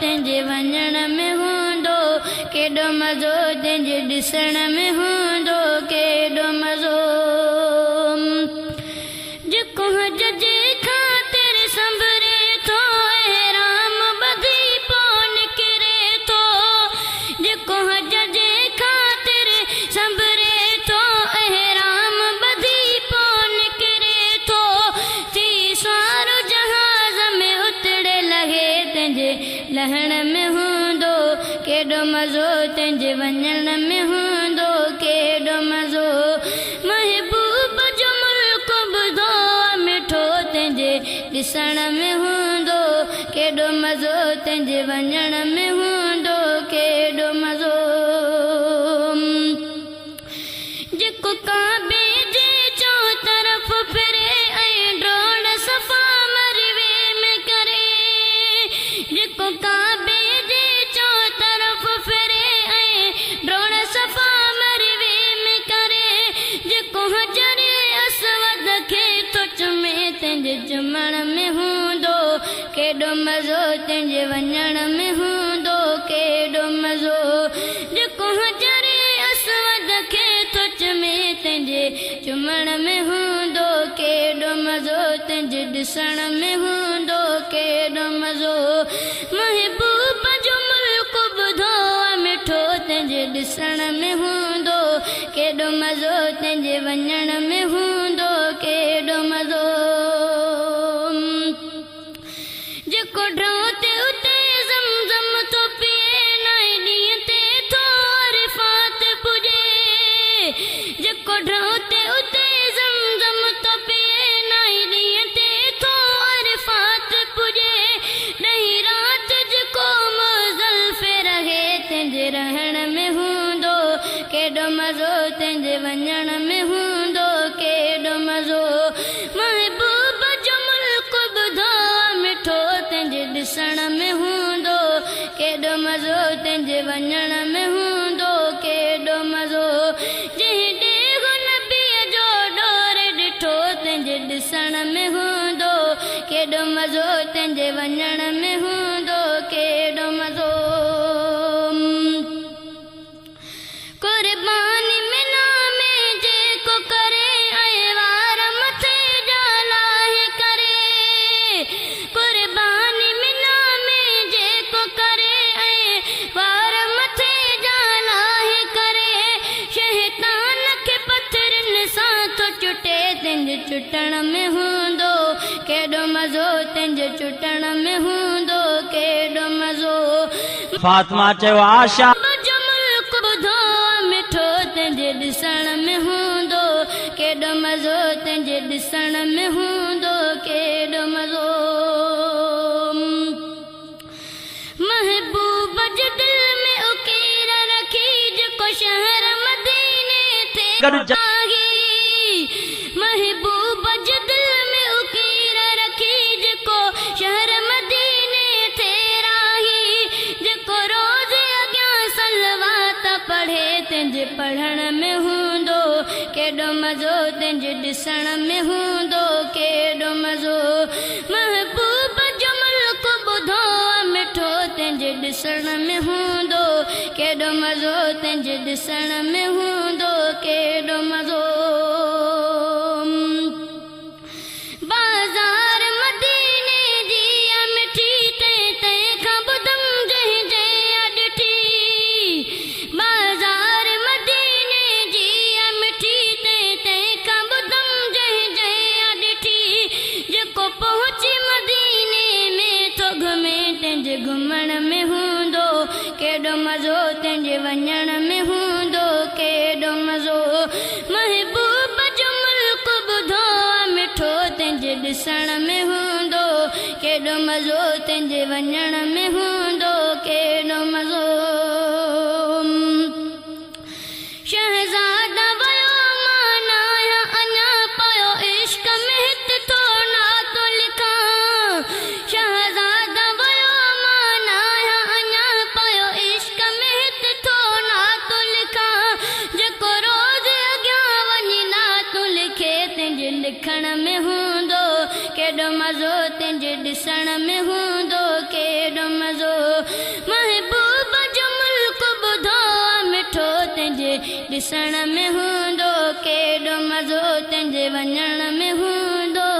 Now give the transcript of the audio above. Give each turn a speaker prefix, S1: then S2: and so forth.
S1: تنهنجي وڃڻ ۾ هوندو، ڪيڏو مزو تنهنجي ڏسڻ ۾ هوندو، ڪيڏو مزو. جيڪو حج جي خاطر سنڀري ٿو، احرام ٻڌي پو نڪري ٿو. جيڪو حج جي خاطر سنڀري ٿو، احرام ٻڌي پو نڪري ٿو. ٿي سوار جهاز ۾ اتڙي لهي، تنهنجي لهڻ ۾ هوندو، ڪيڏو مزو تنهنجي وڃڻ ۾ هوندو، ڪيڏو مزو. محبوب جو ملڪ ٻڌو آ مٺو، تنهنجي ڏسڻ ۾ هوندو، ڪيڏو مزو تنهنجي وڃڻ ۾ هوندو، ڪيڏو مزو. جيڪو ڪعبي جي چوطرف ڦري ۽ ڊوڙ صفا مروي ۾ ڪري، جيڪو ڪعبي جي چوطرف ڦري ۽ ڊوڙ صفا مروي ۾ ڪري، جيڪو حجر اسود کي ٿو چمي، تنهنجي چمڻ ۾ هوندو، ڪيڏو مزو تنهنجي وڃڻ ۾ هوندو، ڪيڏو مزو. جيڪو حجر اسود کي ٿو چمي، تنهنجي چمڻ ۾ هوندو، ڪيڏو مزو تنهنجي ڏسڻ ۾ هوندو، ڪيڏو مزو. محبوب جو ملڪ ٻڌو آ مٺو، تنهنجي ڏسڻ ۾ هوندو، ڪيڏو مزو تنهنجي وڃڻ ۾ هوندو، ڪيڏو مزو. جيڪو ڍؤ تي اتي زمزم ٿو پيئي، نائين ڏينهن تي ٿو عرفات پڄي. جيڪو ڍؤ تي اتي زمزم ٿو پيئي، نائين ڏينهن تي ٿو عرفات پڄي. ڏهين رات جيڪو مزدلفي رهي، تنهنجي رهڻ ۾ هوندو، ڪيڏو مزو تنهنجي وڃڻ ۾ هوندو، ڪيڏو مزو. محبوب جو ملڪ ٻڌو آ مٺو، تنهنجي ڏسڻ ۾ هوندو، ڪيڏو مزو تنهنجي وڃڻ ۾ هوندو، ڪيڏو مزو. جنهن ڏيهه نبيء جو ڏور ڏٺو، تنهنجي ڏسڻ ۾ هوندو، ڪيڏو مزو تنهنجي وڃڻ ۾ هوندو، ڪيڏو مزو. قربان منا ۾ جيڪو ڪري ۽ وار مٿي جا لاهي ڪري. قربان منا ۾ جيڪو ڪري ۽ وار مٿي جا لاهي ڪري. شيطان کي پٿرن سان ٿو چٽي، تنهنجي چٽڻ ۾ هوندو، ڪيڏو مزو تنهنجي چٽڻ ۾ هوندو، ڪيڏو مزو.
S2: فاطمه چيو، عائشه!
S1: جو ملڪ ٻڌو آ مٺو، تنهنجي ڏسڻ ۾ هوندو، ڪيڏو مزو تنهنجي ڏسڻ ۾ هوندو، ڪيڏو مزو. محبوب جي دل ۾ اڪير رکي، جيڪو شهر مديني تي آهي. محبوب جي دل ۾ اڪير رکي، جيڪو شهر مديني تي راهي. جيڪو روز اڳيان صلوات پڙهي، تنهنجي پڙهڻ ۾ هوندو، ڪيڏو مزو تنهنجي ڏسڻ ۾ هوندو، ڪيڏو مزو. محبوب جو ملڪ ٻڌو آ مٺو، تنهنجي ڏسڻ ۾ هوندو، ڪيڏو مزو تنهنجي ڏسڻ ۾ هوندو، ڪيڏو مزو. بازار مديني جي آ مٺي، تنهن تنهن کان ٻڌم جنهن جنهن آ ڏٺي. بازار مديني جي آ مٺي، تنهن تنهن کان ٻڌم جنهن جنهن آ ڏٺي. جيڪو پهچي مديني ۾ ٿو گهمي، تنهنجي گهمڻ ۾ هوندو، ڪيڏو مزو تنهنجي وڃڻ ۾ هوندو، ڪيڏو مزو. محبوب جو ملڪ ٻڌو آ مٺو، تنهنجي ڏسڻ ۾ هوندو، ڪيڏو مزو تنهنجي وڃڻ ۾ هوندو، ڪيڏو مزو. شهزادا ويو مان ناهيان اڃا پيو عشق ۾ هت ٿو نعتون لکان. شهزادا ويو مان ناهيان اڃا پيو عشق ۾ هت ٿو نعتون لکان. جيڪو روز اڳيان وڃي نعتون لکي، تنهنجي لکڻ ۾ هوندو، ڪيڏو مزو تنهنجي ڏسڻ ۾ هوندو، ڪيڏو مزو. ڏسڻ ۾ هوندو، ڪيڏو مزو تنهنجي وڃڻ ۾ هوندو.